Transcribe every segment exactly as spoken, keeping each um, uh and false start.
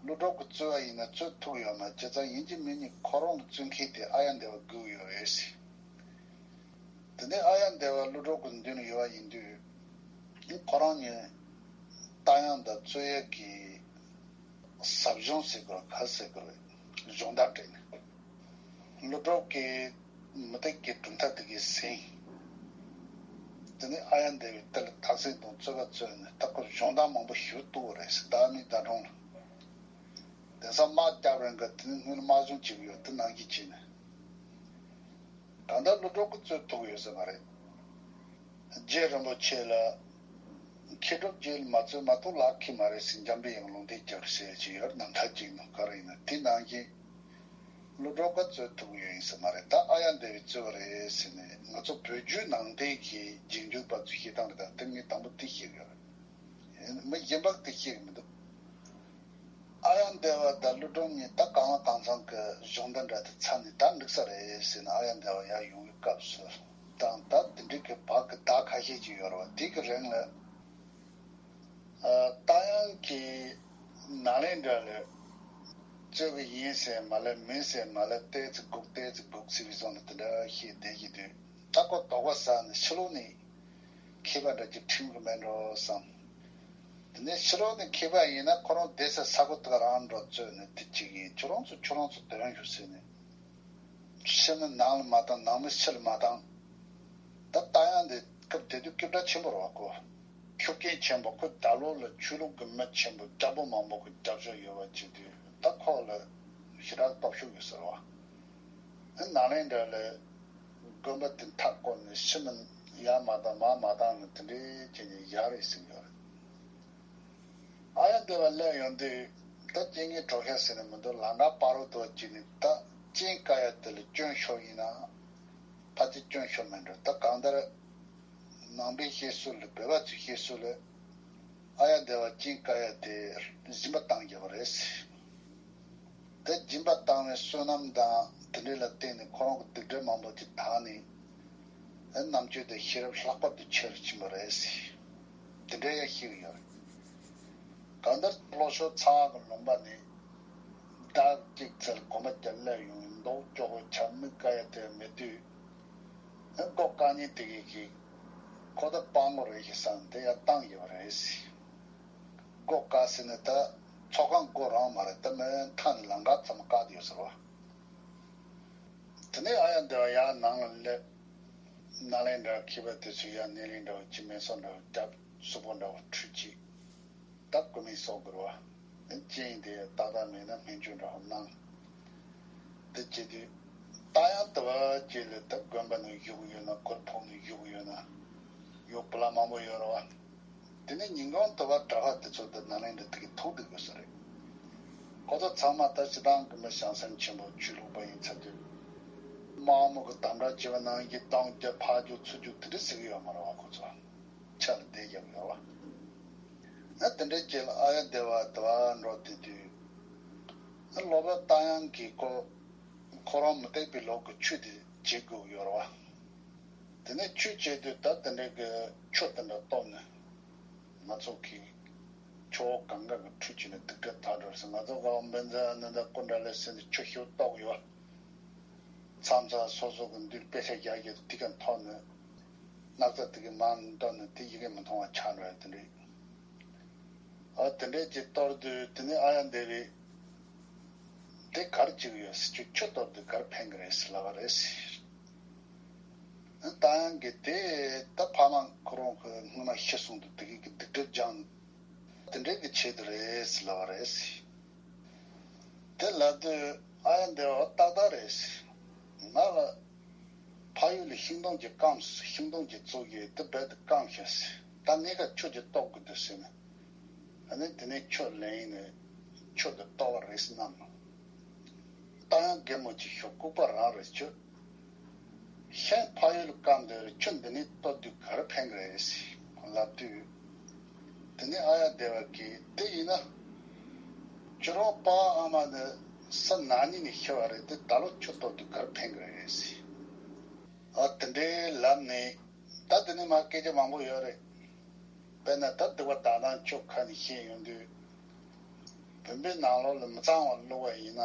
ཀླུ་སྒྲུབ་ཀྱིས་རྩོད་པ་ཡིན་ན་རྩོད་ཐུབ་ཡོད་མ་རེད། བྱས་ཙང་ཡིན་གཅིག་མིན་གཉིས་ཁོ་རང་གི་རྩོད་མཁན་དེ་ཨཱརྱ་དེ་བ་སྒུག་ཡོད་རེད་ཟེར། དེ་ནས་ཨཱརྱ་དེ་བ་ཀླུ་སྒྲུབ་ཀྱི་མདུན་ལ་ཡོད་པ་ཡིན་དུས་ཁོ་རང་གཉིས་རྟ་དབྱངས་དང་རྩོད་ཡས་ཀྱི་ཟབ་སྦྱོང་ཟེར་དགོས་ག་ཟེར་དགོས་རེད། སྦྱོང་བརྡར་སྤྲད་ནས། ཀླུ་སྒྲུབ་ཀྱིས་མུ་སྟེགས་ཀྱི་གྲུབ་མཐའ་དེ་གའི་ཟིན། དེ་ནས་ཨཱརྱ་དེ་བའི་དེ་ལ་དག་སེལ་དང་རྩོད་པ་རྩོད་ནས་ད་ཁོ་སྦྱོང་བརྡར་མང་པོ་ཞིག་གཏོང་བ་རེད་ཟེར། ཟླ་མེད་ཟླ་སྒྲོན་ལ། དེང་སང་དམག་རྒྱག་རན་ག་དེ་ནས་སྔོན་ལ་དམག་སྦྱོང་བྱེད་ཀྱི་ཡོད། དེ་ནང་བཞིན་བྱས་ནས། གང་ལྟར་ཀླུ་སྒྲུབ་ཀྱིས་རྩོད་ཐུབ་ཀྱི་ཡོད་ས་མ་རེད། རྗེ་རིན་པོ་ཆེ་ལ། མཁས་གྲུབ་རྗེ་ལ་མ་རྩོད་མ་ཐུབ་ལག་ཁེལ་མ་རེད་ཟེར་འཇམ་པའི་དབྱངས་ལུང་བསྟན་རྒྱབ་ཟེར་གྱི་ཡོད། རྣམ་ཐར་གཅིག་ནང་ག་རེ་ཡིན་ན་དེ་ནང་བཞིན། ཀླུ་སྒྲུབ་ཀྱིས་རྩོད་ཐུབ་ཀྱི་ཡོད་ཡིན་ས་མ་རེད། ད་ཨཱརྱ་དེ་བས་རྩོད་པ་རེད་ཟེར་ནས་ང་ཚོ་བོད་བརྒྱུད་ནང་བསྟན་གྱི་རྗེས་འཇུག་པ་ཚོས་བཤད་སྟངས་རེད། ད་དེ་ངས་དང་པོ་དེ་བཤད་ཀྱི་ཡོད་རེད། མི་གཞན་པ་དེ་བཤད་ཀྱི་མི་འདུག་ཨཱརྱ་དེ་བ་དང་ཀླུ་སྒྲུབ་གཉིས་ད་གང་ལ་གང་འཚམ་གྱི་སྦྱོང་བརྡར་འདྲ་དེ་ཚར་ནས་ད་འགྲིག་ས་རེད་ཟེར་ནས་ཨཱརྱ་དེ་བ་ཡར་ཡོང་བའི་སྐབས་སུ་དང་ད་དེ་འགྲིག་གི་བག་གི་ཟླ་ཁ་ཤས་ཅིག་ཡོད་རེད་བ། དེ་གི་རིང་ལ་རྟ་དབྱངས་ཀྱིས་ནཱ་ལེནྡྲ་ལ་རྩོད་གི་ཡིན་ཟེར་མ་ལབ་མིན་ཟེར་མ་ལབ། ཏོག་ཙམ་སྒུག་ཏོག་ཙམ་སྒུག་ཟེར་བའི་བཟོ་འདྲ་དེ་འདྲ་ཞིག་བསྡད་ཀྱི་འདུག་ད་ཁོ་དོགས་པ་ཟ་ནས་ཕྱི་ལོགས་ནས་མཁས་པ་འདྲ་ཅིག་ཁྲིད་གི་མེད་འགྲོ་བསམ། དེ་ནས་ཕྱི་ལོགས་ནས་མཁས་པ་ཡིན་ན་ཁོ་རང་བསྡད་ས་ས་གོ་དེ་ག་རང་འགྲོ་རྩོད་ནས་དེ་གཅིག་ཡིན། ཁྱོད་རང་ཚོ་ཁྱོད་རང་ཚོ་དོན་ཞུ་ཟེར་ནས། ཕྱི་མི་ནང་ལ་མ་བཏང་། ནང་མི་ཕྱི་ལ་མ་བཏང་། ད་རྟ་དབྱངས་དེ་སྐབས་དེ་དུས་སྐད་གྲགས་ཆེན་པོ་རེད་བ་ཁོ། ཤུགས་རྐྱེན་ཆེན་པོ། ཁོ་ད་ལོ་ལ་ཆོས་ལུགས་ཀྱི་མི་ཆེན་པོ་རྒྱལ་པོ་མང་པོ་གི་རྒྱབ་སྐྱོར་ཡོད་པ་བྱེད་དུས་ད་ཁོ་ལ་ཞེ་དྲག་སྟོབས་ཤུགས་ཡོད་ས་རེད་བ། ནཱ་ལེནྡྲ་ལ་དགོན་པ་དེ་མཐའ་བསྐོར་ནས་ཕྱི་མི་ཡར་མ་བཏང་མར་མ་བཏང་ནས་དེ་འདྲའི་བྱས་ནས་ཡར་རེད་ཟིན་ཡོད་རེད། ཨཱརྱ་དེ་བ་སླེབས་ཡོང་དུས་ད་རྐྱེན་ངན་གྲོགས་ཤར་ཟེར་ནས་མི་འདུག་ལམ་ཁ་བར་དུ་བ་བྱས་ནས་ད་རྐྱེན་དཀའ་ཡ་དེ་ལ་སྐྱོན་ཤོར་ཡིན་ན་ཕལ་ཆེར་སྐྱོན་ཤོར་མེད་འགྲོ། ད་གང་ལྟར་ནང་པའི་བཤད་སྲོལ་ལ་བོད་པ་ཚོའི་བཤད་སྲོལ་ལ་ཨཱརྱ་དེ་བ་རྐྱེན་དཀའ་ཡ་དེ་སྦྱིན་པ་བཏང་རྒྱུ་བ་རེད། དེ་སྦྱིན་པ་བཏང་བའི་བསོད་ནམས་དང་དེ་འདྲ་ལ་བརྟེན་ནས་ཁོ་རང་གི་སྡིག་སྒྲིབ་མང་པོ་ཅིག་དག་ནས་རྣམ་དཔྱོད་དེ་ཤེས་རབ་ལྷག་པར་དུ་ཆེ་རུ་ཕྱིན་པ་རེད། དེ་འདྲ་ཡང་ཤེས་ཀྱི་ཡོད་རེད། གང་ལྟར་ལྷོ་ཕྱོགས་ཚ་བ་གི་ལུང་པ་ནས་ཟླ་གཅིག་ཙམ་གོམ་པ་བརྒྱབ་སླེབས་ཡོང་། མདོག་སྐྱོ་པོ་ཆགས། མིག་དཀར་ཡ་དེ་མེད་དུས་མགོ་དཀར་ཉིན་དེ་གས་ཀྱིས་ཁོ་ད་སྤྲང་པོ་རེད་ཞེས་བསམ་དེ་ཡར་བཏང་ཡོད་པ་རེད། སྒོ་བཀག་ཟེར་ནས་ད་ཚོགས་ཁང་སྒོ་རང་མ་རེད། ད་མི་མཐའ་ནས་ལམ་ཁ་ཙམ་བཀག་བསྡད་ཡོད་ཟེར་བ། དེ་ནས་ཨཱརྱ་དེ་བ་ཡར་ནང་ལ་སླེབས། ནཱ་ལེནྡྲ་མཁས་པ་དེ་ཚོས་ཡར་སྣེ་ལེན་འདྲ་བོ་བྱེད། མེ་སོག་འདྲ་བོ་བརྒྱབ། གཟུགས་པོ་འདྲ་བོ་འཁྲུད་བྱས། ད་སྐུ་མེ་སོགས་དགོས་རེད་བ། རྐྱེན་དེ་ཏག་ཏག་མེད་ན་སྨན་བཅོས་འདྲ་བོ་གནང་། དེ་བྱེད་དུས་རྟ་དབྱངས་དེ་བ་བཅས་ལ་ད་དགོན་པ་ནང་བཞུགས་ཡོད་ན། གུར་ཕུབ་ནང་བཞུགས་ཡོད་ན། ཡོད་པ་ལ་མང་པོ་ཡོད་རེད་བ། དེ་ནས་ཉིན་གུང་དུ་བ་གྲྭ་པ་དེ་ཚོ་དེ་ནཱ་ལེནྡྲ་དེ་གའི་ཐུག་བསྡད་དགོས་ས་རེད། ཁོ་ཚོ་ཚང་མ་ད་སྤྱིར་བཏང་གི་མི་བྱང་སེམས་ཆེན་པོ་ཆོས་ལུགས་པ་ཡིན་ཚར་དུས། དམག་མི་གི་དམ་དྲག་བྱས་པ་ནང་བཞིན་གཏོང་རྒྱུ་ཕར་རྒྱུག་ཚུར་རྒྱུག་དེ་འདྲ་ཟེར་གི་ཡོད་མ་རེད་བ། ཁོ་ཚོ་ཆ་ལ་བསྡད་རྒྱབ་ཡོད་བ། ཨ་དེ་འདྲའི་རྗེས་ལ་ཨཱརྱ་དེ་བ་དེ་བ་འགྲོ་བསྡད་དུས། ཨ་སློབ་དཔོན་རྟ་དབྱངས་ཀྱིས་ཁོ་ཁོ་རང་མུ་སྟེགས་པའི་ལུགས་ཀྱི་ཆོས་དེ་བྱེད་དགོས་ཀྱི་ཡོད་རེད་བ། དེ་ནས་ཆོས་བྱེད་དུས་ད་དེ་འདྲའི་གི་ཆུ་དེ་འདྲ་གཏོར་ནས། ང་ཚོ་གི་ཆུ་བོ་གངྒཱ་གི་ཁྲོད་ཀྱི་ནས་སྡིག་སྒྲིབ་དག་འགྲོ་ཟེར། ང་ཚོ་ག་བ་བཛྲ་ཨ་ནནྡ་ཀུན་ཌ་ལ་ཟེར་ནས་ཆུ་ཞིག་གཏོར་གི་ཡོད། མཚམས་མཚམས་སོ་སོ་གི་མདུན་དཔེ་ཆ་རྒྱག་རྒྱུ་དེ་ག་འཐོར་ནས། སྣག་ཚ་དེ་གི་མར་གཏོར་ནས་དེ་ཡི་གེ་མི་མཐོང་བ་ཆགས་འགྲོ་ཡ་དེ་འདྲ། ཨ་དེ་འདྲས་ཀྱི་གཏོར་དུས་དེ་ནས་ཨཱརྱ་དེ་བས་དེ་ག་རེ་བྱེད་ཀྱི་ཡོད་ཟེར། ཆུ་ཆུ་གཏོར་དུས་ག་རེ་ཕན་གི་རེད་ཟེར་ལབ་པ་རེད་ཟེར། རྟ་དབྱངས་ཀྱིས་དེ་ད་ཕ་མ་ཁོ་རང་གི་སྔོན་མ་ཤི་སོང་དུས་དེ་གི་གི་སྡིག་སྒྲིབ་སྦྱངས་ནས་དེ་འདྲས་ཀྱི་ཆེད་དུ་རེད་ཟེར་ལབ་པ་རེད་ཟེར། དེ་ལབ་དུས་ཨཱརྱ་དེ་བ་ཏག་ཏག་རེད་ཟེར། ང་ལ་ཕ་ཡུལ་ལ་ཤིང་སྡོང་གི་སྐམ་སོང་། ཤིང་སྡོང་གི་གཙུག་གི་དེ་རྦད་དེ་སྐམ་ཤག་ཟེར། ད་གནས་ཁ་ཆུ་གི་གཏོར་དགོས་འདུག་ཟེར་ནས། ཨ་ནི་དེ་ནས་ཆུ་ལེན་ནས་ཆུ་དེ་གཏོར་བ་རེད་ཟེར་གནང་ནོ། རྟ་དབྱངས་གད་མོ་ཅིག་ཤོར། ལྐུགས་པ་རང་རེད་ཆུ། ཤིང་ཕ་ཡུལ་སྐམ་དེ་རེད། ཆུ་འདི་ནས་གཏོར་དུས་ག་རེ་ཕན་གི་རེད་ཟེར་ལབ་དུས། དེ་ནས་ཨཱརྱ་དེ་བ་གིས་དེ་ཡིན་ན། ཁྱོད་རང་པཱ་ཨ་མ་ནི་ས་ན་ནིང་ནས་ཤི་བ་རེད། དེ་ད་ལོ་ཆུ་གཏོར་དུས་ག་རེ་ཕན་གི་རེད་ཟེར། ཨ་དེ་འདྲའི་ལབ་ནས། ད་དེ་ནས་མར་སྐད་ཆ་མང་པོ་ཡོད་རེད། དཔེར་ན་ད་སྡིག་པ་དག་སྣང་ཆུ་ཁ་ནས་བཤད་ཡོང་དུས། བུ་ བོན་པོའི་ནང་ལོགས་ལ་མི་གཙང་བ་བླུགས་པ་ཡིན་ན།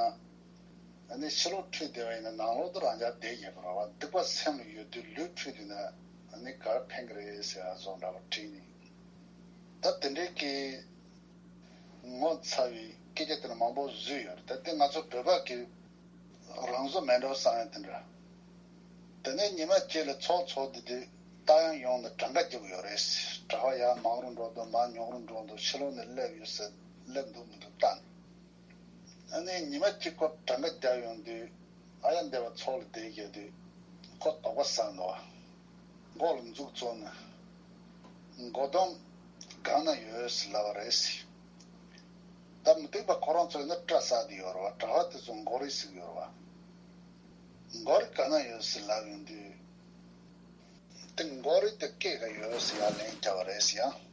ཨ་ནི་ཕྱི་ལོགས་འཁྲུད་བསྡད་པ་ཡིན་ན་ནང་ལོགས་དུ་རང་འཇགས་བསྡད་ཡོད་པ་རེད་བ། སྡིག་པ་སེམས་ལ་ཡོད་དུས་ལུས་འཁྲུད་བསྡད་ན་ཨ་ནི་གར་ཕན་གི་རེད་ཟེར་ཡ་བཟོ་འདྲ་བ་བྲིས་ནས། ད་དེ་འདྲའི་གི་ངོ་ཚ་བའི་སྐད་ཆ་དེ་འདྲ་མང་པོ་བཟོས་ཡོད་རེད། ད་དེ་ང་ཚོ་བོད་པ་གི་རང་བཟོ་མེད་འགྲོ་བསམ་ཡ་དེ་འདྲ། དེ་ནས་ཉི་མ་གཅིག་ལ་ཚོགས་ཚོགས་དེ་དུས་རྟ་དབྱངས་ཡོངས་ནས་གྲངས་ཀ་རྒྱག་གི་ཡོད་རེད། གྲྭ་པ་ཡར་མང་རུ་འགྲོ་འདུག་མར་ཉུང་རུ་འགྲོ་འདུག་ཕྱི་ལོགས་ནས་སླེབས་ཡོད་ཟེར་སླེབས་འདུག་མི་འདུག་ལྟ་ནས། ཨ་ནི་ཉི་མ་གཅིག་ཁོ་གྲངས་ཀ་རྒྱག་ཡོང་དུས་ཨ་ཡ་འདས་པ་ཚོགས་ལ་བསྡད་ཡོད་དུས་ཁོ་དོགས་པ་ཟ་འདུག་མགོ་ལ་མཛུབ་བཙུགས་ནས། མགོ་དོམ་སྒང་ན་ཡོད་ཟེར་ལབ་པ་རེད་ཟེར། ད་མུ་སྟེགས་པ་ཁོ་རང་ཚོ་ཡིན་ན་སྐྲ་བསགས་ཏེ་ཡོད་རེད་བ། གྲྭ་པ་དེ་ཚོ་མགོ་རིལ་ཟེར་གི་ཡོད་རེད་བ། མགོ་རིལ་གང་ན་ཡོད་ཟེར་ལབ་ཡོང་དུས། དེ་མགོ་རིལ་དེ་སྐེ་ག་ཡོད་ཟེར་ཡ་ལན་རྒྱག་པ་རེད་ཟེར་ཡ།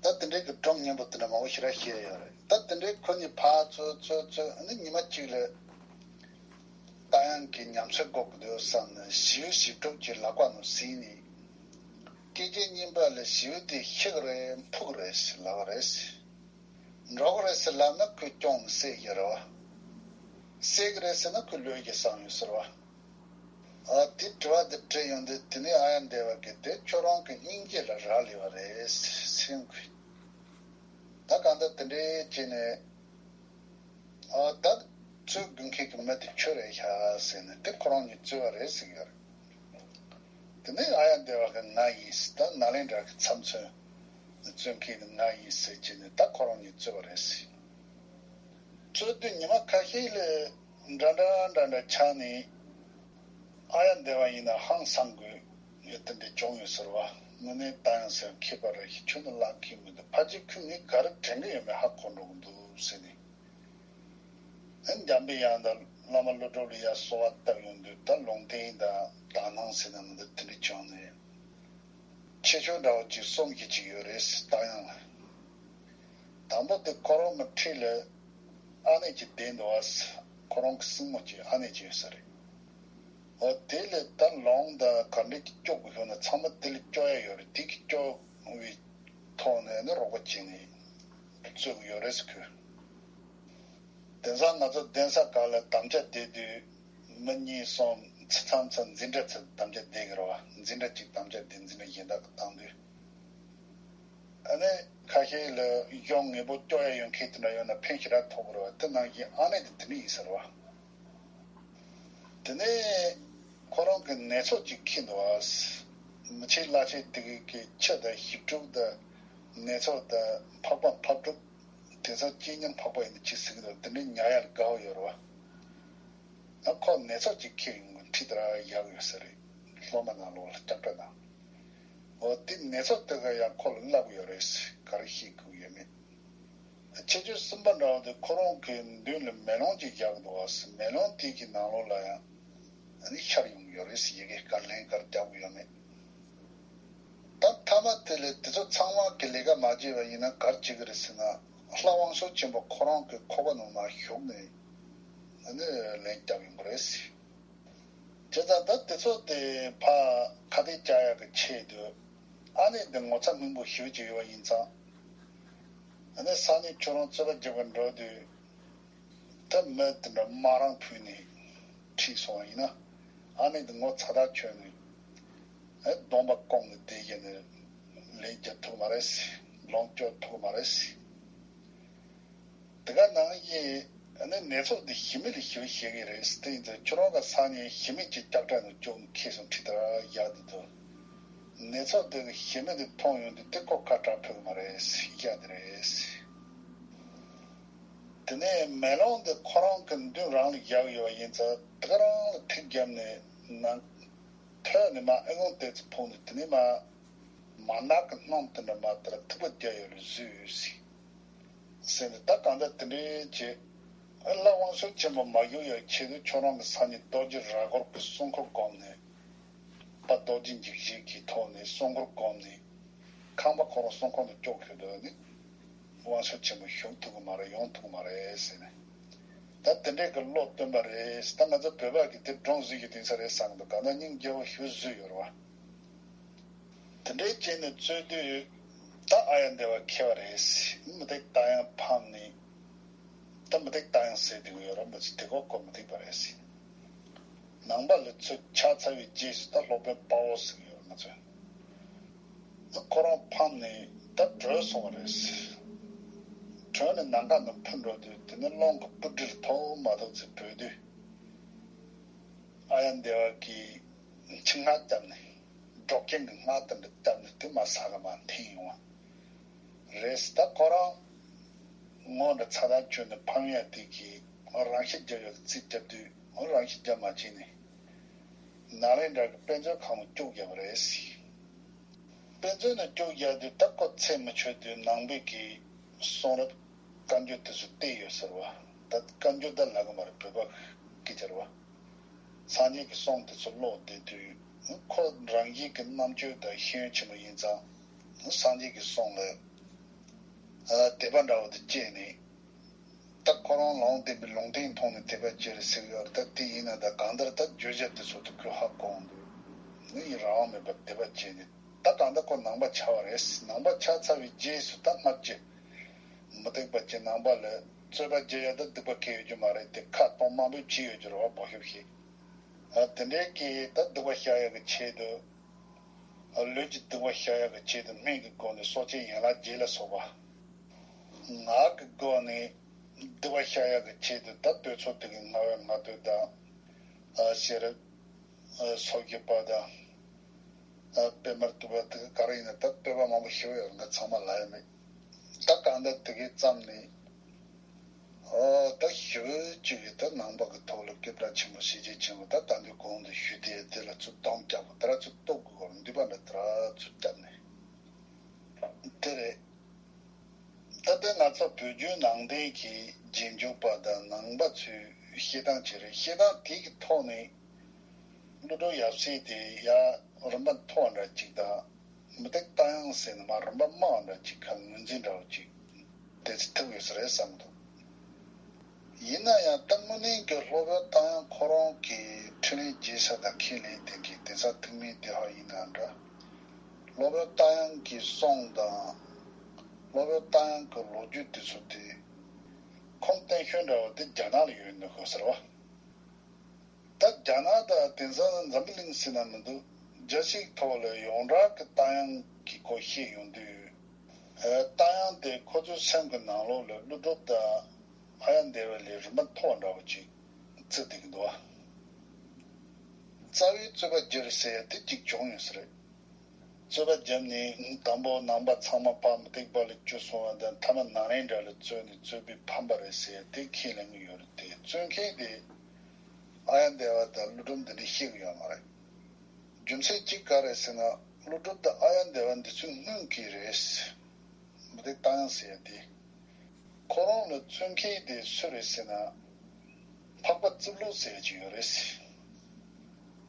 ད་དེ་འདྲའི་གི་སྒྲུང་སྙན་པོ་དེ་འདྲ་མང་པོ་ཞེ་དྲག་བཤད་ཡོད་རེད། ད་དེ་འདྲའི་ཁོ་གཉིས་ཕར་ཚུར་ཚུར་ཚུར་ཨ་ནི་ཉི་མ་གཅིག་ལ་རྟ་དབྱངས་ཀྱི་ཉམས་སད་འགོག་གི་འདུག་བསམ་ནས་ཞི་བའི་ཞི་སྒྲུབ་ཀྱི་ལག་པ་ནང་ཟིན་ནས། སྐད་ཅིག་གཉིས་པ་ལ་ཞི་བ་དེ་ཤི་གི་རེད་འཕུར་གི་རེད་ཟེར་ལབ་པ་རེད། འགྲོ་གི་རེད་ཟེར་ལབ་ན་ཁོས་སྐྱོང་ནས་བསད་ཀྱི་རེད་བ། བསད་ཀྱི་རེད་ཟེར་ན་ཁོས་བློས་ཀྱི་བསམ་ཡོད་ཟེར་བ། ཨ་དེ་དྲི་བ་དེ་དྲིས་ཡོང་དུས་དེ་ནས་ཨ་ཡ་འདས་པ་གིས་དེ་ཁྱོད་རང་གི་སྙིང་རྗེ་ལ་རག་ལས་པ་རེད་ཟེར་གི། ད་གང་ལྟར་དེ་འདྲའི་བྱས་ནས། ཨ་ད་རྩོད་དགོས་མཁན་གྱི་མི་དེ་ཁྱོད་རེད་ཤག་ཟེར་ནས་དེ་ཁོ་རང་གཉིས་རྩོད་པ་རེད་ཟེར་གྱི་ཡོད་རེད། དེ་ནས་ཨ་ཡ་འདས་པ་གིས་ང་ཡིན་ཟེར། ད་ནཱ་ལེནྡྲ་གི་ཚབ་མཚོན་རྩོད་མཁན་ནི་ང་ཡིན་ཟེར་བྱས་ནས་ད་ཁོ་རང་གཉིས་རྩོད་པ་རེད་ཟེར། རྩོད་དུས་ཉི་མ་ཁ་ཤས་ལ་འདྲ་འདྲ་འདྲ་འདྲ་ཆགས་ནས། ཨ་ཡ་འདས་པ་ཡིན་ན་ཧང་སང་དགོས་ངས་དེ་འདྲ་བྱུང་ཡོད་ཟེར་བ། དངོས་གནས་ད་ཡང་ཟེར་མཁས་པ་རེད། ཁྱོད་ནི་བླ་མཁས་མི་འདུག་ཕལ་ཆེར་ཁྱོད་ངས་ག་རེ་དྲན་གི་ཡོད་མེད་ཧ་གོ་འགྲོ་གི་འདུག་ཟེར་ནས། ཨ་འཇམ་པའི་དབྱངས་དང་བླ་མ་ཀླུ་སྒྲུབ་ལ་ཡར་གསོལ་བ་བཏབ་ཡོང་དུས་ད་ལུང་བསྟན་དང་དག་སྣང་ཟེར་ན་མི་འདུག་དེ་འདྲ་བྱུང་ནས། ཁྱད་ཆོས་འདྲ་བོ་ཅིག་གསུམ་ཞིག་ཅིག་ཡོད་རེད་ཟེར། རྟ་དབྱངས་ལ། དང་པོ་དེ་ཁོ་རང་གི་འཁྲིས་ལ་ཨ་ནེ་ཅིག་བསྡད་འདུག་ཨ་ཟེར། ཁོ་རང་གི་སྲིང་མོ་ཅིག་ཨ་ནེ་ཅིག་ཡོད་ས་རེད། འོ་དེ་ལས་ད་ལོང་དང་ག་འདྲ་ཅིག་སྐྱོབ་དགོས་ཤོག་ན་ཚང་མ་དེ་ལ་སྐྱོབ་ཡ་ཡོད་རེད། དེ་གི་སྐྱོབ་བའི་ཐོག་ནས་ནི་རོགས་པ་བྱས་ནས་རྩོད་གི་ཡོད་རེད་ཟེར་གི། དེང་སང་ང་ཚོ་གདན་ས་ཁག་ལ་དམ་བཅའ་བསྡད་དུས་མི་གཉིས་གསུམ་ཚ་མཚམས་ཚ་འཛིན་གྲྭ་ཚ་དམ་བཅའ་བསྡད་གི་རེད་བ། འཛིན་གྲྭ་གཅིག་དམ་བཅའ་བསྡད། འཛིན་གྲྭ་གཞན་དག་གི་བཏང་དུས། ཨ་ནི་ཁ་ཤས་ལ་གཞུང་ངེས་པོ་སྐྱོར་ཡ་ཡོད་མཁན་དེ་འདྲ་ཡོད་ན་ཕན་ཞེ་དྲག་ཐོགས་གི་རེད་བ། དེ་ནང་བཞིན་ཨ་ནེ་དེ་དེ་འདྲ་ཡིན་ཟེར་བ། དེ་ནས་ཁོ་རང་གི་ནད་ཚབས་ཅིག་འཁྱེར་འདུག་བ། མི་ཆེ་བླ་ཆེ་དེ་གི་ཕྱི་དང་ཞིབ་འཇུག་དང་ནད་ཚབས་དང་འཕགས་པ་འཕགས་གྲུབ། དེང་སང་སྐྱེ་ཉམས་འཕགས་པ་ཡིན་ན་ཅི་ཟེར་གི་འདུག་དེ་འདྲའི་ཉར་ཡ་ལ་དགའ་བོ་ཡོད་རེད་བ། ཨ་ཁོ་ནད་ཚབས་ཅིག་འཁྱེར་ཡོང་གི་ཁྲིད་དེ་ར་བཞག་ཡོད་ས་རེད། སློབ་མ་ནང་ལོགས་ལ་སྐྱབས་གྲྭ་ནང་། འོ་དེ་ནད་ཚབས་དེ་ག་ཡང་ཁོ་ལ་བསླབ་གི་ཡོད་རེད་ཟེར། ག་རེ་ཤེས་དགོས་ཡོད་མེད། ཁྱད་ཆོས་གསུམ་པ་འདྲ་བོ་དེ་ཁོ་རང་གི་མདུན་ལ་མེ་ལོང་ཅིག་བཞག་འདུག་བ་ཟེར། མེ་ལོང་དེ་གི་ནང་ལོགས་ལ་ཡང་ཨ་ནི་ཤར་ཡོང་གི་ཡོད་རེད་ཟེར། ཡི་གེ་ག་ལན་ག་རེ་རྒྱག་དགོས་ཡོད་མེད། ད་མཐའ་མ་དེ་ལས་དེ་ཚོ་ཚང་མ་གི་ལས་ཀ་མ་བྱས་པ་ཡིན་ན་ག་རེ་བྱེད་ཀྱི་རེད་ཟེར་ན། ལྷ་དབང་ཕྱུག་ཆེན་པོ་ཁོ་རང་གི་ཁོག་པ་ནང་མར་ཞུགས་ནས་ཨ་ནི་ལན་རྒྱག་ཡོང་གི་རེད་ཟེར། བྱས་ཙང་ད་དེ་ཚོ་དེ་ཕར་ཁ་གཏད་བཅག་ཡག་གི་ཆེད་དུ་ཨ་ནེ་འདི་ངོ་ཚ་སྙིང་པོ་ཞེ་པོ་ཅིག་ཡོད་པ་ཡིན་ཙང་། ཨ་ནེ་སང་ཉིན་ཁྱོད་རང་རྩོད་པ་རྒྱག་གི་འགྲོ་དུས་ད་མི་དེ་འདྲ་དམག་རང་ཕུད་ནས་ཁྲིད་སོང་བ་ཡིན་ན། ཨ་ནེ་འདི་ངོ་ཚ་ཐག་ཆོད་ནས་ཨ་གདོང་པ་སྐོམ་ནས་བསྡད་བཞག་ནས་ལན་རྒྱག་ཐུབ་མ་རེད་ཟེར། ལོངས་སྤྱོད་ཐུབ་མ་རེད་ཟེར། དེ་ག་ནང་བཞིན་ཨ་ནི་ནད་ཚབས་འདི་ཞི་མི་ལ་ཞི་བ་བྱེད་ཀྱི་རེད་ཟེར། དེ་ཡིན་ཙང་ཁྱོད་རང་ག་སང་ཉིན་ཞི་མི་གཅིག་སྐྱབས་གྲྭ་ནང་བཅུག་ནས་ཁྱེར་སོང་ཁྲིད་དེ་ར་བཞག་དེ་དུས་ནད་ཚབས་འདི་གི་ཞི་མི་འདི་མཐོང་ཡོང་དུས་དེ་ཁོ་ཁ་གྲག་ཕོད་ཀྱི་མ་རེད་ཟེར། བཞག་དེ་རེད་ཟེར། དེ་ནས་མེ་ལོང་འདི་ཁོ་རང་གི་མདུན་རང་ལ་བཞག་ཡོད་པ་ཡིན་ཙང་དེ་ག་རང་ལ་ཐིག་བརྒྱབ་ནས་ནང་ཐོད་ནས་མར་ཨེ་ལོང་ཏོག་ཙམ་ཕུག་ནས་དེ་ནས་མར་མར་ནག་གི་སྣུམ་དེ་འདྲ་མར་དེ་ལ་ཐིགས་པ་བརྒྱབ་ཡོད་རེད་བཟོས་ཡོད་ཟེར། ཟེར་ནས་ད་གང་ལྟར་དེ་འདྲའི་བྱས། ཨ་ལྷ་དབང་ཕྱུག་ཆེན་པོ་མ་བཞུགས་ཡག་ཆེད་དུ་ཁྱོད་རང་གི་སང་ཉིན་རྡོ་རྗེ་རྭ་སྒོར་གྱི་སྲུང་འཁོར་བསྒོམས་ནས། ད་རྡོ་རྗེ་འཇིགས་བྱེད་ཀྱི་ཐོག་ནས་སྲུང་འཁོར་བསྒོམས་ནས། ཁང་པ་ཁོ་རང་སྲུང་འཁོར་ནང་བཅུག་ཁྱོད་དོ་ནི། དབང་ཕྱུག་ཆེན་པོ་བཞུགས་ཐུབ་ཀྱི་མ་རེད། ཡོང་ཐུབ་ཀྱི་མ་རེད་ཟེར་ནས། ད་དེ་འདྲའི་གི་བློ་སྟོན་པ་རེད། ད་ང་ཚོ་བོད་པ་གི་དེ་སྒྲུང་བཟོས་ཀྱི་དེང་སང་རེད་བསམ་གི་འདུག་གང་ལྟར་སྙིང་རྗེ་བོ་ཞེ་པོ་བཟོས་ཡོད་རེད་བ། དེ་འདྲའི་བྱས་ནས་རྩོད་དུས་ད་ཨ་ཡ་འདས་པ་ཁེལ་བ་རེད། མི་དེ་ད་ཡང་ཕམ་ནས་ མུ་སྟེགས་རྟ་དབྱངས་ཟེར་དེ་ཡོད་ར་མ་ཚོ་དེ་གོ་ཁོ་མུ་སྟེགས་པ་རེད་ཟེར། ནང་པ་ལ་ཚུར་ཆགས་ཚར་བའི་རྗེས་སུ་ད་སློབ་དཔོན་དཔའ་བོ་ཟེར་གྱི་ཡོད་ར་མ་ཚོ། ཁོ་རང་ཕམ་ནས་ད་བྲོས་སོང་བ་རེད་ཟེར། བྲོས་ནས་ནམ་མཁའ་ནང་འཕུར་འགྲོ་དུས་དེ་ནས་རླུང་གི་སྤུ་གྲིར་ཐོགས་མ་ཐོགས་ཚེ་བྲོས་དུས། ཨཱརྱ་དེ་བ་གིས་ཆིངས་སྔགས་བརྒྱབ་ནས་འབྲོག་རྐྱེན་གྱི་སྔགས་དེ་འདྲ་བརྒྱབ་ནས་དེ་མ་ས་ག་མ་འཐེན་ཡོང་བ་རེད། ད་ཁོ་རང་ངོ་འདྲ་ཚ་ཐག་ཆོད་ནས་ཕམ་ཡ་དེ་གིས་རང་ཤི་རྒྱབ་ཡ་གི་རྩིས་བརྒྱབ་དུས་རང་ཤི་རྒྱབ་མ་བྱས་ནས་ནཱ་ལེནྡྲ་གི་དཔེ་མཛོད་ཁང་དུ་སྐྱུག་བརྒྱབ་པ་རེད། དཔེ་མཛོད་ནང་སྐྱུག་བརྒྱབ་དུས་ད་ཁོ་ཚེ་མི་ཆོད་དུས་ནང་པའི་གི་གསུང་རབ་བཀའ་འགྱུར་དེ་ཚོ་བལྟས་ཡོད་ཟེར་བ། ད་བཀའ་འགྱུར་ད་ལབ་གི་མ་རེད་བོད་པ་སྐད་ཆ་རེད་བ། སངས་རྒྱས་ཀྱི་གསུང་དེ་ཚོ་ཀློག་བསྡད་དུས་ཁོ་རང་བཞིན་གྱི་རྣམ་དཔྱོད་དང་ཤེས་ཡོན་ཆེན་པོ་ཡིན་ཙང་སངས་རྒྱས་ཀྱི་གསུང་ལ་དད་པ་འདྲ་བོ་དེ་སྐྱེས་ནས། ད་ཁོ་རང་ལུང་བསྟན་པའི་ལུང་བསྟན་མཐོང་ནས་དད་པ་སྐྱེས་རེད་ཟེར་གི་ཡོད་རེད། ད་དེ་ཡིན་ན་ད་གང་ལྟར་ད་བརྗོད་བྱ་དེ་ཚོ་དེ་ཁོས་ཧ་གོ་འོང་དུས་ནི་ཡི་རང་དབང་མེད་པར་དད་པ་སྐྱེས་ནས་ད་གང་ལྟར་ཁོ་ནང་པ་ཆགས་པ་རེད། ནང་པ་ཆགས་ཚར་བའི་རྗེས་སུ་ད་སྔར་གྱི་མུ་སྟེགས་པ་གྱི་ནང་པ་ལ་རྩོད་པ་རྒྱག་ཡ་ད་སྡིག་པ་གང་ཡོད་རྒྱུ་མ་རེད་དེ་ཁ་གཏོང་མང་པོ་བྱས་ཡོད་རྒྱུ་རེད་བ་བག་ཤོབ་ཤིག་ཨ་དེ་འདྲའི་གི་ད་སྡིག་པ་བཤགས་ཡ་གི་ཆེད་དུ། ལུས་ཀྱི་སྡིག་པ་བཤགས་ཡག་གི་ཆེད་དུ་སྨན་གྱི་སྒོ་ནས་གསོ་དཔྱད་ཡན་ལག་བརྒྱད་ལ་སོགས་པ། ངག་གི་སྒོ་ནས་སྡིག་པ་བཤགས་ཡག་གི་ཆེད་དུ་ད་བསྟོད་ཚོགས་དེ་གི་ལྔ་བའི་ལྔ་བསྟོད་དང་། ཤེས་རབ་སོ་བརྒྱད་པ་དང་། པད་མར་བཏུད་པ་དེ་ག་ག་རེ་ཡིན་ན་ད་བསྟོད་པ་མང་པོ་ཞིག་ཡོད་ང་ཚང་མ་ལ་ཡ་མེད། ད་གང་ལྟར་དེ་གའི་ཙམ་ནས། ཨོ་ད་ཞི་བའི་གཅིག་གིས་ད་ནང་པ་གི་ཐོག་ལ་སྐྱབས་གྲགས་ཆེན་པོ་ཞེ་ཆེ་ཆེན་པོ་ད་ད་འདི་གོང་དུ་ཞུས་ཏེ་དེ་ལ་ཚུར་སྡོམ་རྒྱག་པ་ད་ར་ཚུར་རྟོག་དགོས་པར་འདུས་པ་འདྲ་ད་ར་ཚུར་བསྐྱབས་ནས། དེ་རེད། ད་ལྟ་ང་ཚོ་བོད་བརྒྱུད་ནང་བསྟན་གྱི་རྗེས་འཇུག་པ་དང་ནང་པ་ཚོའི་བཤད་སྟངས་ཅིག་རེད། བཤད་སྟངས་དེ་གི་ཐོག་ནས་ཀླུ་སྒྲུབ་ཡབ་སྲས་དེ་ཡ་རིམ་པ་མཐོ་བ་འདྲ་གཅིག་དང་མུ་སྟེགས་རྟ་དབྱངས་ཟེར་ནས་མ་རིམ་པ་དམའ་བ་འདྲ་གཅིག་ག་ངོས་འཛིན་འདྲ་བོ་གཅིག་དེ་ཚོ་ཐུག་ཡོད་ས་རེད་བསམ་འདུག་ཡིན་ན་ཡང་ད་དངོས་གནས་ཀྱི་སློབ་དཔོན་རྟ་དབྱངས་ཁོ་རང་གི་འཕྲིན་ལས་རྒྱས་ས་དང་ཁས་ལེན་དེ་གའི་གདན་ས་ཐུགས་སྨོན་དེ་ཧ་ཡིན་ན་འདྲ། སློབ་དཔོན་རྟ་དབྱངས་ཀྱི་གསུང་དང་། སློབ་དཔོན་རྟ་དབྱངས་ཀྱི་ལོ་རྒྱུས་དེ་ཚོ་དེ། ཁུངས་བསྟན་ཤོས་འདྲ་བོ་དེ་རྒྱ་ནག་ལ་ཡོད་འདུག་གོ་ཟེར་བ། ད་རྒྱ་ནག་དང་དེང་སང་འཛམ་བུ་གླིང་ཟེར་ན་མི་འདུག་རྒྱལ་སྤྱིའི་ཐོག་ལ་ཡོངས་གྲགས་ཀྱི་རྟ་དབྱངས་ཀྱི་སྐོར་བཤད་ཡོང་དུས། རྟ་དབྱངས་དེ་ཁོ་ཚོའི་སེམས་ཀྱི་ནང་ལོགས་ལ་ཀླུ་སྒྲུབ་དང་ཨཱརྱ་དེ་བ་ལས་རིམ་པ་མཐོ་བ་འདྲ་བོ་ཅིག་བརྩི་བསྡད་ཀྱི་འདུག་བ། རྩ་བའི་རྩོད་པ་བརྒྱབ་ཟེར་ཡ་དེ་གཅིག་བྱུང་ཡོད་ས་རེད། རྩོད་པ་བརྒྱབ་ནས་དང་པོ་ནང་པ་ཚང་མ་ཕར་མུ་སྟེགས་པ་ལ་བསྐྱུར་སོང་བ་དང་མཐའ་མ་ནཱ་ལེནྡྲ་ལ་རྩོད་ནས་རྩོད་པས་ཕམ་པ་རེད་ཟེར་ཡ་དེ་ཁས་ལེན་གྱི་ཡོད་རེད་དེ་རྩོད་མཁན་དེ་ཨཱརྱ་དེ་བ་དང་ཀླུ་སྒྲུབ་འདི་འདྲ་བཤད་གི་ཡོད་མ་རེད། རྒྱུ་མཚན་གཅིག་ག་རེ་ཟེར་ན་ཀླུ་སྒྲུབ་དང་ཨཱརྱ་དེ་བ་འདི་ཚོའི་སྔོན་གྱི་རེད། མུ་སྟེགས་རྟ་དབྱངས་ཟེར་ཡ་དེ། ཁོ་རང་ལ་རྩོད་མཁན་དེ་སུ་རེད་ཟེར་ན། འཕགས་པ་རྩིབ་ལོ་ཟེར་ཡ་ཅིག་ཡོད་རེད།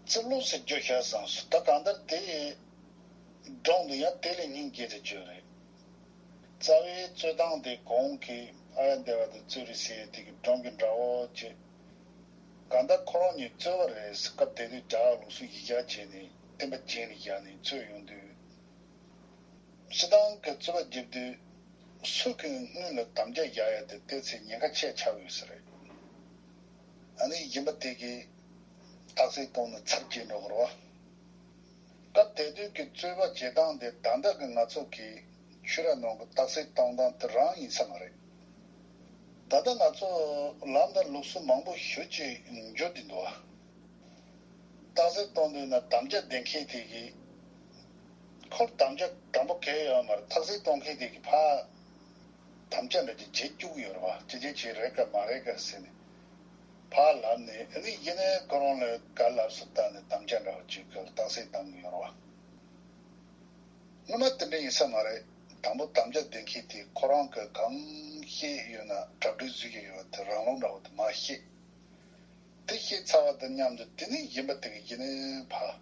རྩིབ་ལོ་ཟེར་རྒྱུ་ཤ་ཟངས་སུ་ད་གང་ལྟར་དེ། སྒྲུང་འདི་ཡང་དེ་ལས་སྙིང་རྗེ་རེད་ཅིག་ཡོད་རེད། རྩ་བའི་རྩོད་སྟངས་དེ་གོང་གི་ཨཱརྱ་དེ་བ་དང་རྩོད་རེད་ཟེར་ཡ་དེ་གི་སྒྲུང་གི་འདྲ་བོ་ཅིག་གང་ལྟར་ཁོ་རང་གཉིས་རྩོད་པ་རེད་ཟེར་སྐབས་དེ་དུས་རྒྱ་གར་ལུགས་སྲོལ་ཡིག་བརྒྱ་བྱས་ནས་བསྟན་པ་རྒྱས་ནས་བཞག་ནས་རྩོད་ཡོང་དུས། སྤྱིར་བཏང་གི་རྩོད་པ་བརྒྱབ་དུས་སུ་གི་སྔུན་ལ་དམ་བཅའ་བཞག་ཡ་དེ་ལྟས་ཚེ་ཉེན་ཁ་ཆེ་ཆགས་ཡོད་ས་རེད། ཨ་ནི་གཞན་པ་དེ་གིས་རྟགས་གསལ་བཏང་ནས་ཚར་བཅད་འགྲོ་གི་རེད་བ། སྐབས་དེ་དུས་ཀྱི་རྩོད་པ་བྱེད་སྟངས་དེ་ད་ལྟ་གི་ང་ཚོ་གི་ཆོས་ར་ནང་གི་རྟགས་གསལ་བཏང་སྟངས་དེ་རང་ཡིན་ས་མ་རེད། ད་ལྟ་ང་ཚོ་ལམ་དང་ལུགས་སྲོལ་མང་པོ་ཞེ་ཅིག་འགྱུར་བསྡད་འདུག་བ། རྟགས་གསལ་གཏོང་དུས་ན་དམ་བཅའ་འདིང་མཁན་དེ་གིས་ཁོར་དམ་བཅའ་དྲང་པོ་གང་ཡང་ཡོད་མ་རེད། རྟགས་གསལ་གཏོང་མཁན་དེ་གིས་ཕར་དམ་བཅའ་འདྲ་ཅིག་བྱེད་བཅུག་གི་ཡོད་རེད་བ། ཅི་བྱེད་བྱེད་རེད་ག་མ་རེད་ག་ཟེར་ནས་ཕར་ལབ་ནས་ཨ་ནི་ཡིན་ནའི་ཁོ་རང་ལ་ག་ལབ་སུ་བལྟས་ནས་དམ་བཅའ་འདྲ་བ་ཅིག་ག་རྟགས་གསལ་བཏང་གི་ཡོད་རེད་བ། སྔོན་མ་དེ་འདྲ་ཡིན་ས་མ་རེད། དང་པོ་དམ་བཅའ་འདིང་མཁན་དེ་ཁོ་རང་གིས་གང་བཤད་ཡོད་ན་གྲ་སྒྲིག་བཟོས་ཀྱི་ཡོད་པ་དེ་རང་ལུགས་འདྲ་བོ་དེ་མར་བཤད། དེ་བཤད་ཚར་བ་དང་མཉམ་དུ་དེ་ནས་གཞན་པ་དེ་གིས་ཡིན་ནའི་ཕར།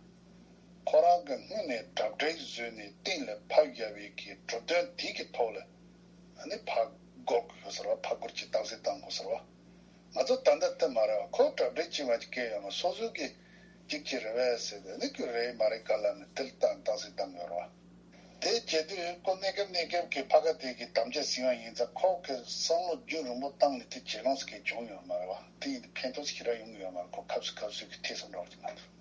ཁོ་རང་གིས་སྔོན་ནས་གྲ་སྒྲིག་བཟོས་ནས་གཏན་ལ་ཕབ་བཞག་པའི་གི་གྲུབ་དོན་དེ་གི་ཐོག་ལ་ཨ་ནི་ཕར་སྒོར་དགོས་ཟེར་བ། ཕར་སྒོར་གྱི་རྟགས་གསལ་བཏང་དགོས་ཟེར་བ། ང་ཚོ་ད་ལྟ་དེ་མ་རེད་བ། ཁོ་གྲ་སྒྲིག་བྱེད་མ་བྱེད་སྐད་ཡོད་མ། སོ་སོ་གི་གཅིག་གཅིག་རེད་བས་ཟེར་ཏེ་ཨ་ནི་ཁོས་རེད་མ་རེད་ག་ལབ་ནས་དེ་ལ་བཏང་རྟགས་གསལ་བཏང་ཡོད་རེད་བ། དེ་བྱེད་དུས་ཁོ་གནས་སྐབས་གནས་སྐབས་ཀྱི་ཕ་ག་དེ་གི་དམ་བཅའ་ཟིན་པ་ཡིན་ཙང་ཁོ་གི་བསམ་བློ་རྒྱུན་རིང་པོ་བཏང་ནས་དེ་བྱེད་ལོང་ཟེར་མཁན་བྱུང་ཡོད་མ་རེད་བ། དེ་ཡིན་དུས་ཕན་ཐོགས་ཞེ་དྲག་ཡོང་གི་ཡོད་མ་རེད། ཁོ་སྐབས་སུ་སྐབས་སུ་གི་ཐེ་ཚོམ་འདྲ་བོ་ཅིག་མ་གཏོགས།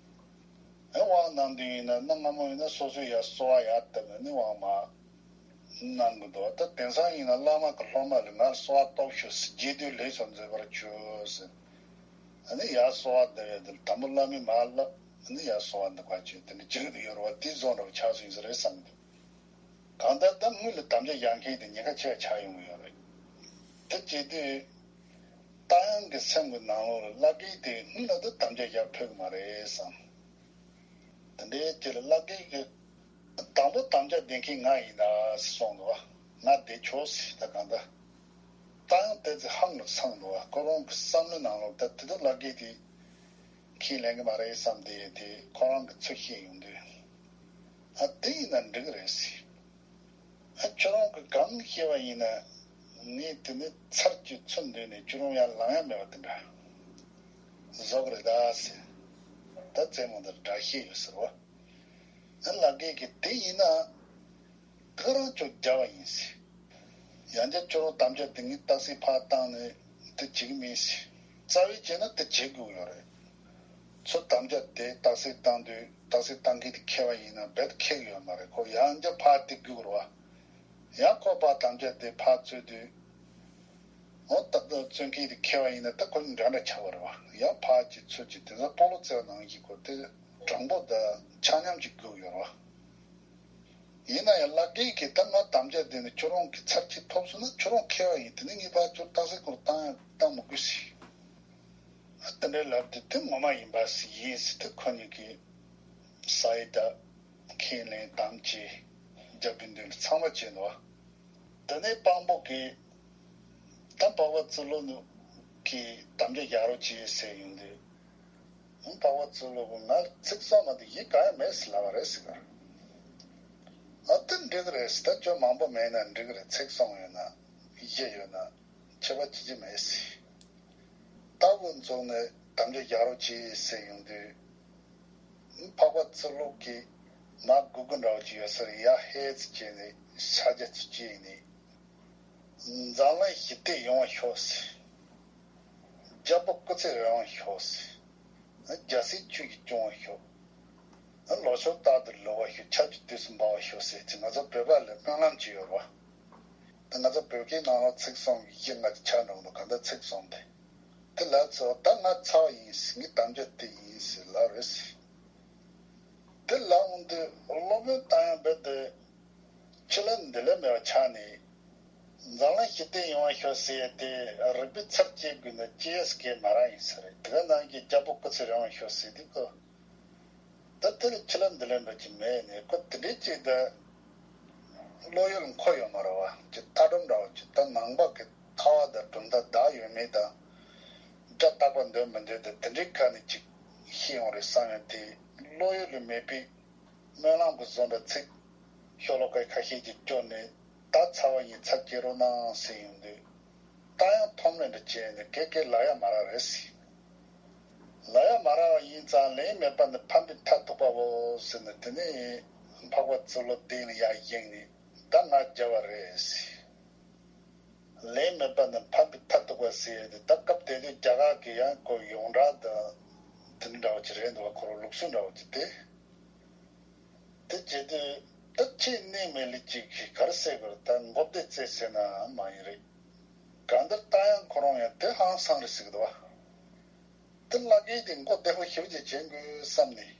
ཨེ་དབང་གནང་དུས་ཡིན་ན་གནའ་སྔ་མོ་ཡིན་ན་སོ་སོའི་ཡར་གསོལ་བ་ཡར་བཏབ་ནས་ནི་དབང་མ་གནང་གི་འདུག་ད་དེང་སང་ཡིན་ན་བླ་མ་གི་སློབ་མ་ལ་ང་གསོལ་བ་གཏོང་ཤོག་ཟེར། རྗེས་ཟློས་ལེགས་སོ་མཛད་པར་ཞུ་ཟེར། ཨ་ནི་ཡར་གསོལ་བ་འདེབས་ཡས་དེ་དང་པོ་བླ་མས་མར་བསླབ། ཨ་ནི་ཡར་གསོལ་བ་འདེབས་པ་བྱས། དེ་འདྲ་བྱེད་ཀྱི་ཡོད་རེད་བ། དེ་བཟོ་འདྲ་བོ་ཆགས་སོང་ཡིན་ས་རེད་བསམ་གི་འདུག་གང་ལྟར་ད་དངུལ་ལ་དམ་བཅའ་བཞག་མཁན་དེ་ཉེན་ཁ་ཆེ་བ་ཆགས་ཡོང་གི་ཡོད་རེད། དེ་བྱེད་དུས་རྟ་དབྱངས་ཀྱི་སེམས་ཀྱི་ནང་ལོགས་ལ་བླ་སྒེག་དེ་སྔོན་ལ་ད་དམ་བཅའ་བཞག་ཕོད་ཀྱི་མ་རེད་བསམ། དེ་འདྲའི་ཅིག་ལ་བླ་སྒེག་གིས་དང་པོ་དམ་བཅའ་ལྡན་མཁན་ང་ཡིན་ད་ཟེར་གསུངས་འདུག་ང་བསྡད་ཆོག་ཟེར། ད་གང་ལྟར་རྟ་དབྱངས་དེ་ཚོ་ཧང་ལ་སངས་འདུག་ཁོ་རང་གི་བསམ་བློའི་ནང་ལོགས་ད་དེ་ད་བླ་སྒེག་དེ་ཁས་ལེན་གི་མ་རེད་བསམ། དེ་དེ་ཁོ་རང་གི་ཚུལ་བཤད་ཡོང་དུས། ཨ་དེ་ཡིན་ན་འགྲིག་གི་རེད་ཟེར། ཨ་ཁྱོད་རང་གི་གང་བཤད་པ་ཡིན་ན་ངས་དེ་ནི་ཚར་གཅིག་ཚུར་འདོན་ནས་ཁྱོད་རང་ཡར་ལངས་ཡ་མེད་པ་དེ་འདྲ་བཟོ་གི་རེད་ད་ཟེར། ད་རྩེད་མོ་འདིར་དགྲ་བཤད་ཡོད་ཟེར་བ། ཨ་བླ་སྒེག་གིས་དེ་ཡིན་ན་ཁོ་རང་ཅོག་རྒྱབ་པ་ཡིན་ཟེར། ཡང་བསྐྱར་ཁྱོད་རང་དམ་བཅའ་དེ་ངས་རྟགས་གསལ་ཕར་བཏང་ནས་དེ་བྱེད་ཀྱི་མིན་ཟེར། རྩ་བའི་བྱས་ན་དེ་བྱེད་དགོས་ཡོད་རེད། ཚུར་དམ་བཅའ་དེ་རྟགས་གསལ་བཏང་དུས་རྟགས་གསལ་བཏང་མཁན་དེ་འཁེལ་བ་ཡིན་ན་རྦད་དེ་འཁེལ་གི་ཡོད་མ་རེད། ཁོ་ཡང་བསྐྱར་ཕར་དེ་སྒུག་རོགས། ཡང་ཁོ་ཕར་དམ་བཅའ་དེ་ཕར་རྩོད་དུས། འོ་ད་ལྟ་རྩོད་མཁན་དེ་འཁེལ་བ་ཡིན་ན་ད་ཁོ་འདྲ་འདྲ་ཆགས་པ་རེད་བ། ཡང་ཕར་གཅིག་ཚུར་གཅིག་དེ་ཚོ་སྤོ་ལོ་རྩེ་བ་ནང་བཞིན་ཁོ་དེ་དྲང་པོ་དང་ཆ་མཉམ་གཅིག་སྒུག་ཡོད་རེད་བ། ཡིན་ན་ཡང་བླ་སྒེག་གིས་ད་ང་དམ་བཅའ་འདི་ནི་ཁྱོད་རང་གི་ཚར་གཅིག་ཐོབ་སོང་ན་ཁྱོད་རང་འཁེལ་བ་ཡིན། དེ་ནི་ངས་ཕར་ཁྱོད་རྟགས་གསལ་ཁོ་རང་བཏང་ཡང་བཏང་མི་དགོས་ཟེར། ཨ་དེ་འདྲའི་ལབ་དུས་དེ་ངོ་མ་ཡིན་པ་ཟིག་ཡིན་ཟེར་དུས་ཁོ་གཉིས་ཀྱིས་ས་ཡི་ད་ཁས་ལེན་དམ་བཅས་རྒྱབ་པའི་མདུན་ལ་ཚང་མ་བྱས་འདུག་དེ་ནས་དཔང་པོ་གིས་ད་འཕགས་པ་ཙི་ལོ་གིས་དམ་བཅའ་རྒྱག་རོགས་བྱས་ཟེར་ཡོང་དུས། འཕགས་པ་ཙི་ལོ་གིས་ང་ཚིག་གསོག་མ་གཏོགས་ཡིད་གང་ཡང་མེད་ཟེར་ལབ་པ་རེད་ཟེར་གི། ཨ་དེ་འགྲིག་གི་རེད་ཟེར། ད་ཅོ་མང་པོ་མེད་ན་འགྲིག་གི་རེད། ཚིག་གསོག་ཡོད་ན་བཞི་ཡོད་ན་ཁྱད་པར་ཅི་ཅི་མེད་ཟེར། ད་འགོ་འཛུགས་ནས་དམ་བཅའ་རྒྱག་རོགས་གྱིས་ཟེར་ཡོང་དུས། འཕགས་པ་ཙི་ལོ་གིས་མར་སྒུག་གི་འདྲ་བོ་ཅིག་ཡོད་ས་རེད། ཡར་ཧད་ཙི་བྱས་ནས་ཤ་རྒྱ་ཙི་བྱས་ནས། འཛམ་གླིང་ཞི་བདེ་ཡོང་བ་ཤོག་ཟེར། རྒྱལ་པོ་སྐུ་ཚེ་རིང་བ་ཤོག་ཟེར། རྒྱལ་སྲིད་ཆོས་ཀྱིས་སྐྱོང་བ་ཤོག་ལོ་ཕྱུགས་རྟག་ཏུ་ལོ་བ་ཤོག་ཆར་ཆུ་དུས་སུ་འབབ་པ་ཤོག་ཟེར་ཅིག་ང་ཚོ་བོད་པ་ལ་སྨོན་ལམ་ཅིག་ཡོད་རེད་བ། ད་ང་ཚོ་བོད་སྐད་ནང་ལ་ཚིག་གསུམ་གྱི་གཞི་ང་ཚོ་ཆགས་འགྲོ་གི་འདུག་གང་ལྟར་ཚིག་གསུམ་དེ། དེ་ལབ་ཚར་བ་ད་ང་ཚར་བ་ཡིན་ཟེར། ངའི་དམ་བཅའ་དེ་ཡིན་ཟེར་ལབ་རེད་ཟེར། དེ་ལབ་འོང་དུས་སློབ་དཔོན་རྟ་དབྱངས་རྦད་དེ། ཕྱི་ལ་འདི་ལ་མེད་པ་ཆགས་ནས། འཛམ་གླིང་ཞི་བདེ་ཡོང་བ་ཤོག་ཟེར་ཡས་དེ་རིག་པའི་ཚབ་བྱེད་དགོས་ན་ཅི་ཡས་སྐད་མ་རག་ཡིན་ས་རེད། དེ་ག་ནང་གི་རྒྱལ་པོ་སྐུ་ཚེ་རིང་བ་ཤོག་ཟེར་དུས་ཁོ། ད་དེ་ལ་ཕྱི་ལ་འདི་ལ་འགྲོ་གི་མེད་ནས་ཁོ་དེ་འདྲའི་ཅིག་ད། བློ་ཡུལ་འཁོར་ཡོད་མ་རེད་བ། ཅིག་ལྟ་གྲུབ་འདྲ་བོ་ཅིག་ད་ནང་པ་གི་ལྟ་བ་དང་གྲུབ་མཐའ་དག་ཡོད་མེད་དང་། སྒྲ་རྟག་པར་འདོན་མི་འདོན་དང་དེ་འདྲའི་ཁ་ནས་ཅིག་ཤེས་ཡོང་རེད་བསམ་ཡོང་དེ་བློ་ཡུལ་ལ་མེད་པའི། སྨོན་ལམ་གྱི་བཟོ་འདྲ་ཚིག་ཤོ་ལོ་ཀ་ཁ་ཤས་ཀྱིས་སྐྱོར་ནས་ད་ཚར་བ་ཡིན་ཚར་སྐྱེལ་རོགས་གནང་ཟེར་ཡོང་དུས། རྟ་དབྱངས་འཐོམ་ལེ་འདྲ་བྱས་ནས་ཀེ་ཀེ་ལབ་ཡ་མ་རག་རེད་ཟེར། ལབ་ཡ་མ་རག་པ་ཡིན་ཙང་ལན་མེད་པ་ནི་ཕམ་པའི་མཐར་ཐུག་པའོ་ཟེར་ནས་དེ་ནས་འཕགས་པ་ཙི་ལོ་གདན་ལ་ཡར་བཞེངས་ནས་ད་ང་རྒྱལ་བ་རེད་ཟེར། ལན་མེད་པ་ནི་ཕམ་པའི་མཐར་ཐུག་པ་ཟེར་ཡ་དེ་ད་སྐབས་དེ་དུས་རྒྱ་གར་གྱི་ཡང་ཁོ་ཡོངས་གྲགས་དང་དེ་འདྲ་འདྲ་བོ་ཅིག་རེད་འདུག་བ། ཁོ་རང་ལུགས་སྲོལ་འདྲ་བོ་ཅིག་དེ། དེ་བྱེད་དུས་ད་ཁྱེད་གནས་མེད་ལི་ཅིག་གིས་ག་རེ་ཟེར་དགོས་རེད། ད་མགོ་བདེ་རྩེ་ཟེར་ནའང་མ་ཡིན་རེད། གང་ལྟར་རྟ་དབྱངས་ཁོ་རང་ཡང་དེ་ཧང་སང་རེད་ཟེར་གི་འདུག་བ། དེ་བླ་སྒེག་དེ་མགོ་བདེ་པོ་ཞེ་པོ་ཅིག་བྱེད་དགོས་བསམ་ནས།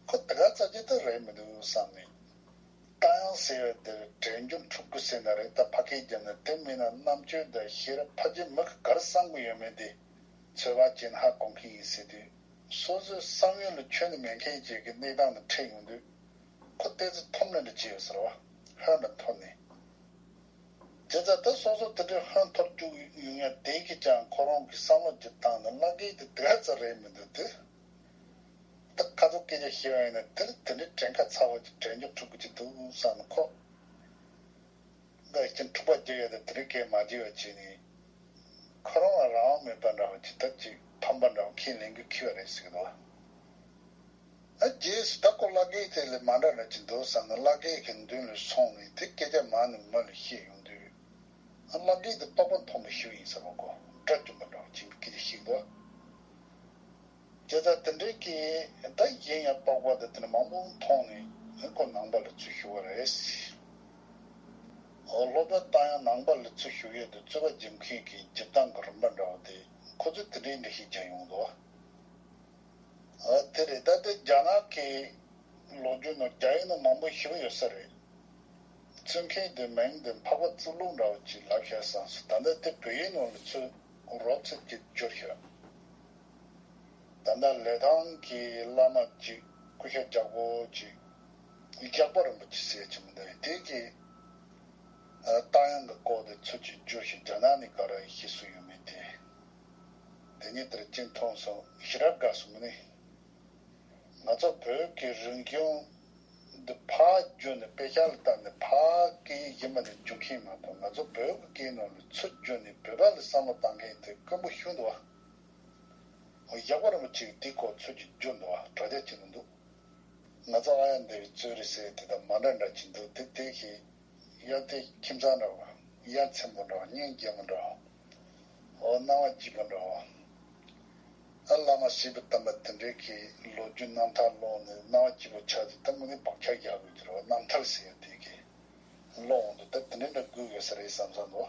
ཁོ་དེ་ག་ཙམ་ཅིག་ད་རེད་མི་འདུག་བསམ་ནས། རྟ་དབྱངས་ཟེར་བ་དེར་དྲན་རྒྱུ་འཁྲུག་རྒྱུ་ཟེར་ན་རེད། ད་ཕ་སྐད་བརྒྱབ་ན་དེ་མིན་ན་རྣམ་དཔྱོད་དང་ཤེས་རབ་ཕལ་ཆེར་མི་གིས་ག་རེ་བསམ་གྱི་ཡོད་མེད་དེ་ཚོད་དཔག་བྱས་ན་ཧ་གོ་མཁན་ཡིན་ཟེར་དུས། སོ་སོའི་བསམ་ཡུལ་ལ་ཁྱོན་ནས་མེད་མཁན་ཅིག་གི་གནས་སྟངས་དང་འཕྲད་ཡོང་དུས། ཁོ་ཏོག་ཙམ་འཐོམ་ལེ་འདྲ་བྱས་ཡོད་ཟེར་བ། ཧོན་འདྲ་འཐོར་ནས། བྱས་ཙང་ད་སོ་སོ་དེ་འདྲའི་ཧོན་འཐོར་བཅུག་ཡོང་ཡ་དེ་གིས་ཀྱང་ཁོ་རང་གི་བསམ་བློ་ཅིག་བཏང་ནས་བླ་སྒེག་དེ་དེ་ག་ཙམ་རེད་མི་འདུག་དེ། ད་ཁ་ཐུག་སྐད་ཆ་བཤད་པ་ཡིན་ན་དེར་དེ་འདྲའི་དྲན་ཁ་ཚ་བ་ཅིག་དྲན་རྒྱུ་འཁྲུག་གི་ཅིག་འདུག་བསམ་ནས་ཁོ། འགའ་ཡིན་འཁྲུག་པ་རྒྱག་ཡ་དང་དེ་འདྲའི་སྐད་མ་རྒྱག་ཡ་བྱས་ནས། ཁོ་རང་ལ་རང་དབང་མེད་པ་འདྲ་བ་ཅིག་ད་ཅིག་ཕམ་པ་འདྲ་བ་ཁས་ལེན་དགོས་ཁེལ་བ་རེད་ཟེར་གི་འདུག་བ། ཨ་རྗེས་སུ་ད་ཁོ་བླ་རྒན་དེ་ལས་མ་འདྲ་འདྲ་ཅིག་འདུག་བསམ་ནས་བླ་རྒན་གྱི་མདུན་ལ་སོང་ནས་དེ་སྐད་ཆ་མང་ནས་མི་ལ་བཤད་ཡོང་དུས། ཨ་བླ་རྒན་དེ་རྟོགས་པ་མཐོན་པོ་ཞིག་ཡིན་ས་རེད་གོ། དགྲ་བཅོམ་པ་འདྲ་བ་ཅིག་གི་ཞིག་འདུག་བྱས་ཙང་དེ་འདྲའི་གི་ད་གཞན་ཡང་རྟོགས་པ་དེ་དེ་ནས་མང་པོ་མཐོང་ནས་ཁོ་ནང་པ་ལ་ཚུར་ཞུགས་པ་རེད། འོ་སློབ་གྲྭ་བཏང་ཡང་ནང་པ་ལ་ཚུར་ཞུགས་ཡས་དེ་རྩོད་པ་རྒྱབ་མཁན་གྱི་རྒྱབ་སྟངས་ཀྱི་རིམ་པ་འདྲ་བ་དེ་ཁོ་ཚོས་དེ་འདྲའི་འགྲེལ་བཤད་བརྒྱབ་ཡོང་འདུག་ཨ་དེ་རེད། ད་ལྟ་རྒྱ་ནག་གི་ལོ་རྒྱུས་ནང་རྒྱ་ཡིག་ནང་མང་པོ་ཞིག་ཡོད་ས་རེད། ཚུར་མཁན་དེ་མིང་དེ་འཕགས་པ་ཙུ་ལུག་འདྲ་བོ་ཅིག་ལབ་ཤག་བསམ་སོང་། ད་ལྟ་དེ་བོད་ཡིག་ནང་ལ་ཚུར་རོབ་ཙམ་ཅིག་བསྒྱུར་ཤག་ད་ལྟ་ལི་ཐང་གི་བླ་མ་ཅིག་སྐུ་ཞབས་རྒྱལ་པོ་ཅིག་ཞགས་པ་རིན་པོ་ཆེ་ཟེར་ཅིག་མི་འདུག་དེ་གིས་རྟ་དབྱངས་ཀྱི་སྐོར་དེ་ཚུར་ཅིག་བསྒྱུར་ཤག་རྒྱ་ནག་ནས་ག་རེ་ཤེས་སུ་ཡོད་མེད་དེ། དེ་ཉིད་དེར་ཅིག་མཐོང་སོང་། ཞེ་དྲག་དགའ་སོང་། མི་ནི། ང་ཚོ་བོད་ཀྱི་རིག་གཞུང་འདི་ཕར་བསྒྱུར་ནས་དཔེ་ཆ་ལ་བལྟས་ནས་ཕར་སྐད་ཡིག་གཞན་པ་ནས་བསྒྱུར་མཁན་མ་གཏོགས། ང་ཚོ་བོད་ཀྱི་སྐད་ནང་ལ་ཚུར་བསྒྱུར་ནས་བོད་པ་ལ་བསམ་བློ་བཏང་མཁན་དེ་དཀོན་པོ་ཞིག་འདུག་བ། ཞགས་པ་རིན་པོ་ཆེས་དེའི་སྐོར་ཚུར་ཅིག་བསྒྱུར་འདུག་བ། དྲ་རྒྱ་ཅིག་ནང་འདུག་ང་ཚོ་ཨ་ཡ་འདིར་རྩོད་རེས་ཟེར་དེ་དང་མ་འདྲ་འདྲ་ཅིག་འདུག་དེ་དེ་ཞིག་ཡ་དེ་ཁྱིམ་ཚང་འདྲ་བ། ཡ་མཚན་པོ་འདྲ་བ། གཉེན་རྒན་མོ་འདྲ་བ། འོ་སྣང་བ་སྐྱིད་པོ་འདྲ་བ། ཨ་བླ་མ་སྐྱེས་བུ་དམ་པ་དེ་འདྲའི་གི་ལོ་རྒྱུས་རྣམ་ཐར་ཀློག་ནས་སྣང་བ་སྐྱིད་པོ་ཆགས་ཏེ། ད་དངོས་གནས་བག་ཆགས་རྒྱག་དགོས་ཀྱི་རེད་བ། རྣམ་ཐར་ཟེར་ཡ་དེ་གི་ཀློག་འོང་དུས་ད་དེ་འདྲ་འདྲ་དགོས་ཡོད་ས་རེད་བསམ་བསམ་འདུག